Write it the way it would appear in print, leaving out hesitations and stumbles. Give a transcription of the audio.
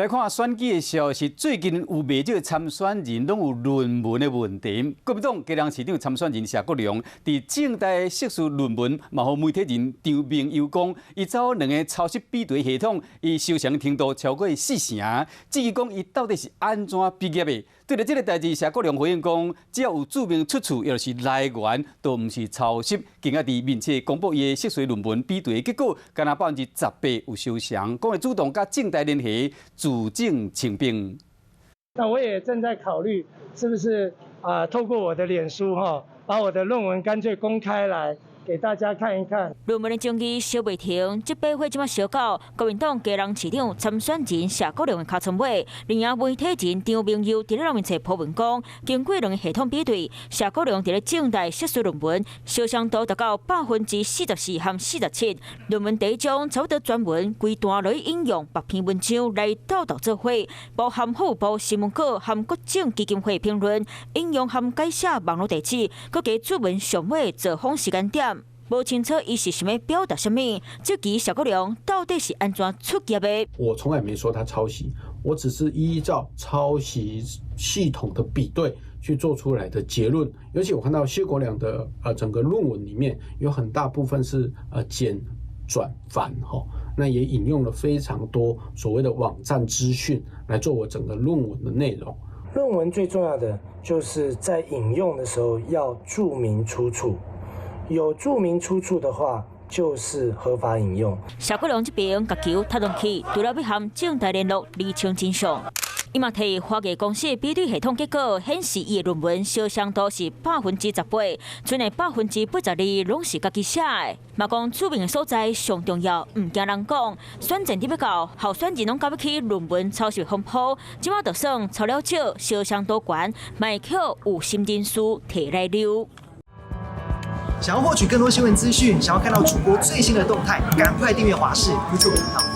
來看選舉的消息，最近有袂少參選人攏有論文的問題。國民黨基隆市長參選人謝國樑，佇政大碩士論文，嘛予媒體人張明友講，伊走兩个抄襲比對系統，伊相像程度超過四成。至於講伊到底是按怎畢業的？對著這个代誌，謝國樑回應講，只要有註明出處，抑是來源，都毋是抄襲。更加佇面冊公布伊的碩士論文比對結果，敢若18%有相像，講會主動佮政大聯繫，自證清白。那我也正在考慮，是不是啊？透過我的臉書哈，把我的論文乾脆公開來，給大家看一看。論文的爭議燒袂停，這把火這馬燒到國民黨基隆市長參選人謝國樑的尻川尾，另外媒體人張明友佇咧面冊 po 文講，經過兩个系統比對，謝國樑佇咧政大碩士論文相像度達到44%和47。論文第一章差不多全文規段來引用別篇文章來鬥鬥做伙，包含法務部新聞稿和國政基金會評論，引用和改寫網路地址，閣加注文上尾造訪時間點。無清楚伊是想欲表達啥物，這期謝國樑到底是按怎出業的？我從來沒說他抄襲，我只是依照抄襲系統的比對去做出來的結論。尤其我看到謝國樑的整個論文裡面有很大部分是簡轉繁哈，那也引用了非常多所謂的網站資訊來做我整個論文的內容。論文最重要的就是在引用的時候要註明出處。有註明出處的話，就是合法引用。謝國樑這邊共球踢轉去，除了欲和政大聯絡釐清真相，伊嘛提華藝公司比對系統結果顯示，伊的論文相像度是18%，賰的82%攏是家己寫的。嘛講註明的所在上重要，毋驚人講。選戰佇欲到，候選人攏攪欲起論文抄襲風波，這馬就算抄了少，相像度懸，嘛會予有心人士提來溜。想要獲取更多新聞資訊，想要看到主播最新的動態，趕快訂閱華視 YouTube 頻道。